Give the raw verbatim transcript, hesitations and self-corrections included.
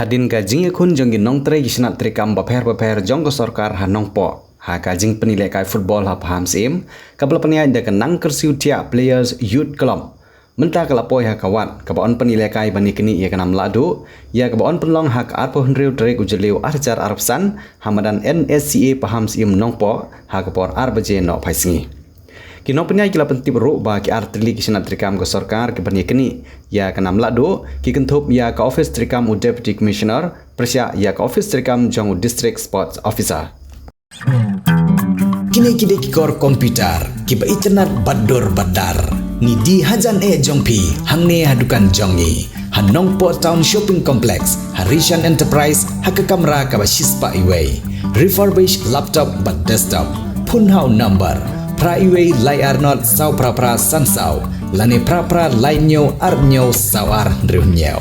Hadien ka jingïakhun jong ki nongtrei ki shnat treikam bapher bapher jong ka sorkar ha Nongpoh ha ka jingpynialehkai football ha Pahamsyiem, kaba la pynïaid da ka Nangkyrsiewthiah Players Youth Club, mynta ka la poi ha ka wad kaba yn pynialehkai ban ïaknieh ïa ka nam lahduh ïa kaba yn pynlong ha ka arphew hynriew tarik u Jylliew ar hajar arphew san ha madan N S C A Pahamsyiem Nongpoh ha ka por ar baje noh phai sngi. Ki nongpynïaid ki la pyntip ruh ba ki artylli ki shnat treikam ka sorkar ki ban ïaknieh ïa ka nam lahduh ki kynthup ïa ka ophis treikam u Deputy Commissioner, pyrshah ïa ka ophis treikam jong u District Sports Officer. Kine ki dei ki kor computer kiba itynnad bad dur bad dar. Ngi die hajan eh jong phi hangne ha dukan jong ngi ha Nongpoh Town Shopping Complex, ha Rishan Enterprise, ha ka kamra kaba shispah iwei. Refurbished laptop bad desktop. Phone ha u number phra iwei lai ar nod saw phra phra san saw lane phra phra lai hynñiew ar hynñiew saw ar hynriew hynñiew.